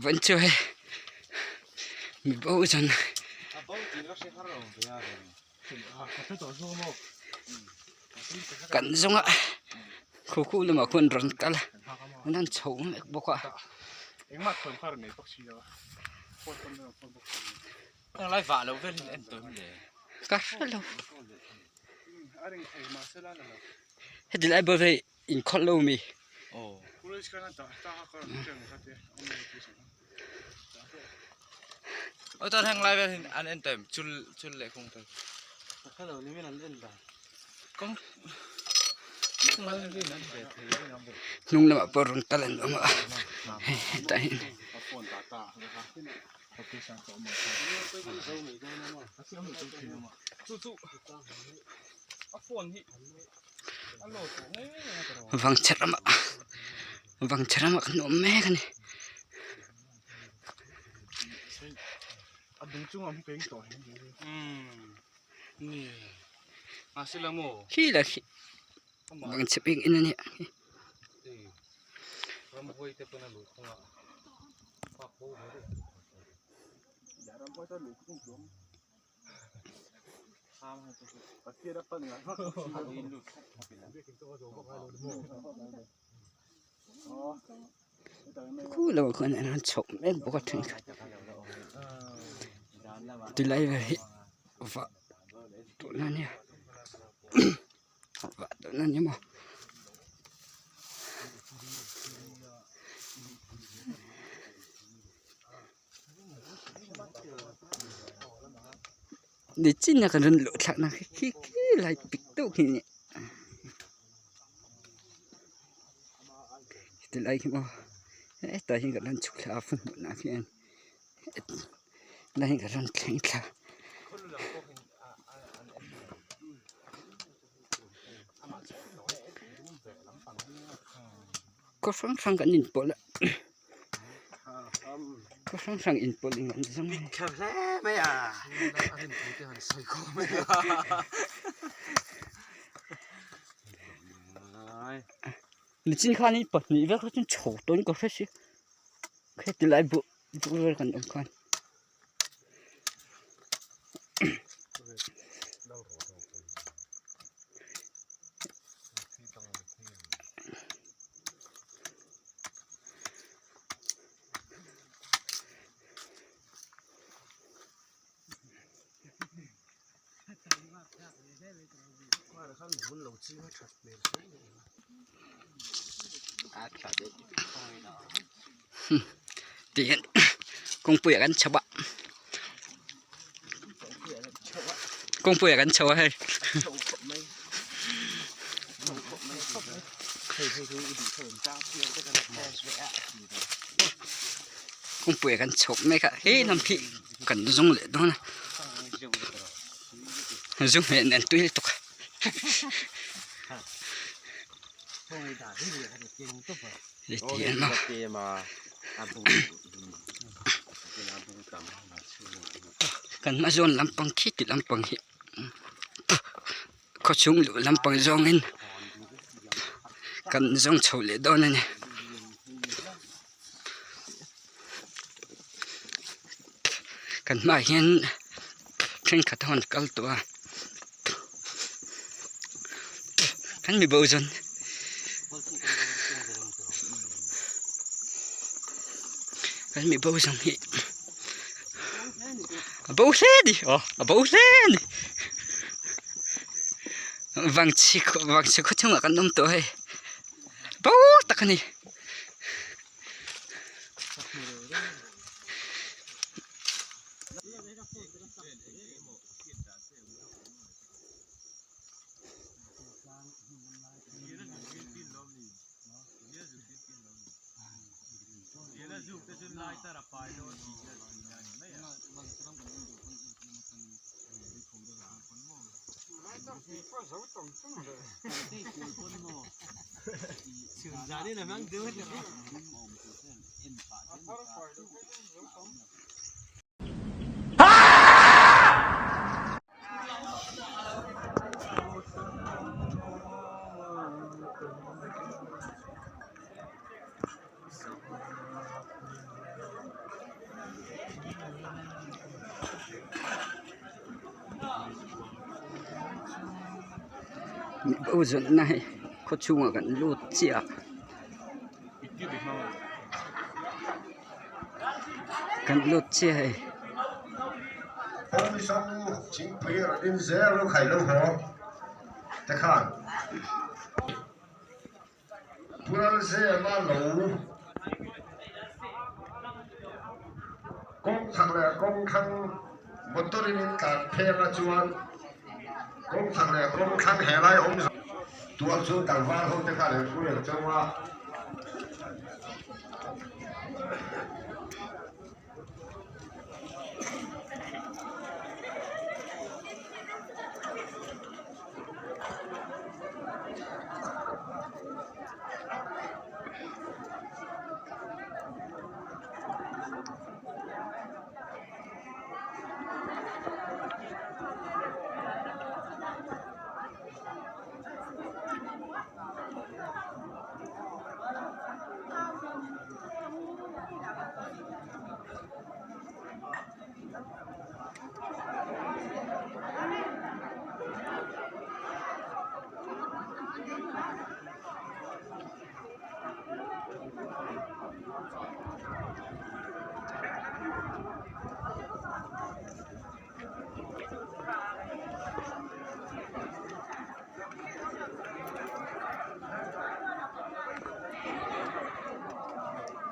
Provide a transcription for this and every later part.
Vawn chu hei mi bo chuan kan zawng a khu khu lamah khuan rawn kal a an han chho mek bawk a. Ka hre lo heti lai bawr hi inkhawlh lo mi. Hnung lamah pawh rawn kal an awm a hei hetah hian. Vangchhe ramah vangchhe ramah kan awm mek a ni. Khi lah khi vangchhe bik in a nia. Khu lo ah khuan an rawn chhoh mek bawk a thenkhat tilai vel hi vah tawhna ania vah tawhna ani maw. Nichin a kan rawn luh thlakna khi khi khi lai pik deuh khi a ni tilai khi maw hetah hian kan rawn chhuk thla a fu hmunah khian helai hi kan rawn thleng thla. Khaw hrang hrang kan inpawlh a khaw hrang hrang inpawlh in an zawng a nichin khanin pahnih vel kha chuan chho tawhin ka hre si heti lai buh buh vel kan awm khan. Tihian kawngpuiah kan chho a kawngpuiah kan chho a hei. Kawngpuiah kan chho mek a he lam khi kan zawng leh dawn a zu hmeh nen tui lutuk a. Kan hma zawn lampang khi ti lampang hi khawchhung luh lampang zawngin kan zawng chho leh dawn a ni. Kan hmaah hian thenkhat ho an kal tawh a kan mi bo zawn kan mi bo zawn hi a bo hle a ni aw a bo hle a ni vangchhi vangchhi khaw chhungah kan awm tawh hei bo tak a ni. Mibo zawnna hei khaw chhungah kan lut chiah a kan lut chiah hei. Pulalzema lo kawngthlang leh kawngthlang motor in in tlan pheng a chuan kawngthlang leh kawngthlang he lai awm zawh tual chu tlangval ho te khan an hruai ang chauh a.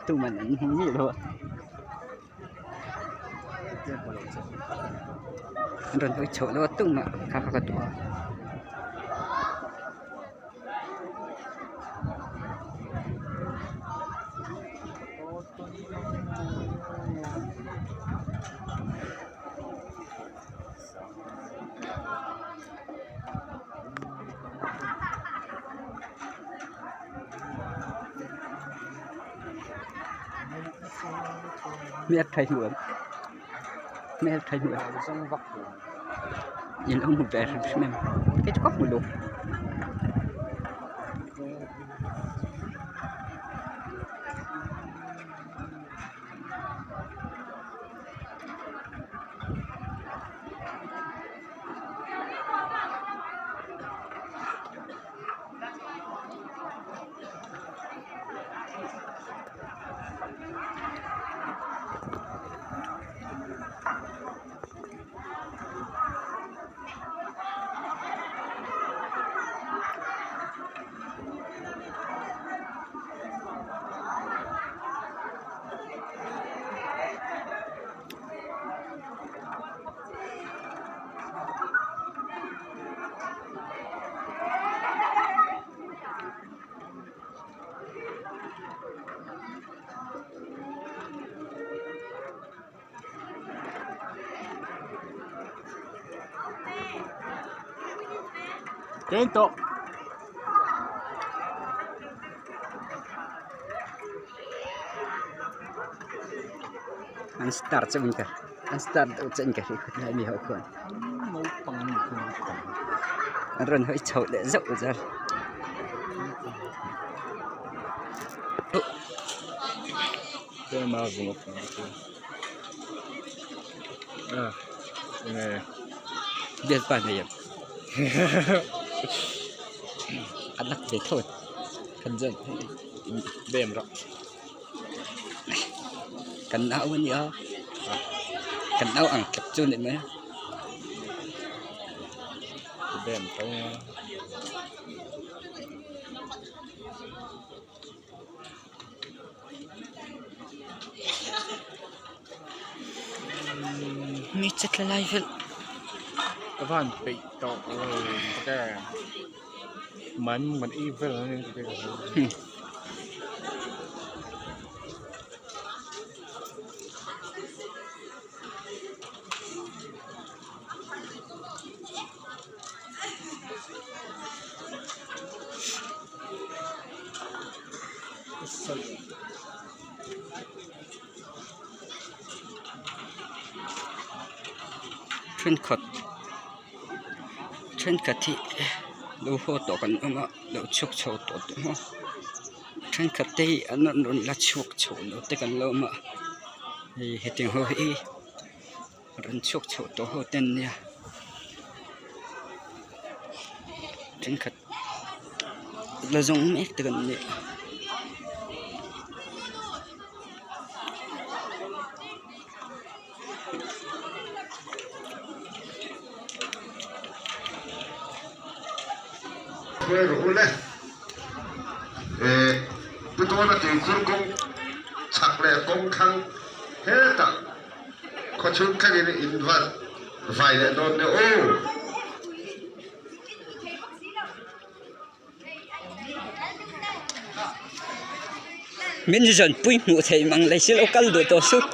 Tuman an hmu miah lo a an rawn hawi chhoh lo a tumah kha kha ka duh a. In lo hmu ve hrim hrim em kei chu ka hmu lo. An star chauh in ka an star deuh chauh in ka hria khawp mai mi ho khuan an rawn hawi chhoh leh zauh zel. Bialpa nei em a lak ve tho kan zawng kan nau a nia kan nau ang tluk chu a ni mai a. Mi che tla lai vel Thenkhat thenkhat hi lo haw tawh kan awm a lo chhuak chho tawh te maw thenkhat te hi an rawn la chhuak chho lo te kan lo awm a hei hetiang ho hi rawn chhuak chho tawh ho te an nia. Thenkhat la zawng mek te kan ni. Hruai rawh u le. Eh, Pu Tawna tuikhur kawng chhak leh kawng thlang hetah khawchhung thlengin in va vai leh dawn nia aw. Min zawnpui hmuh theih mang leh si lo kal duh tawh suh.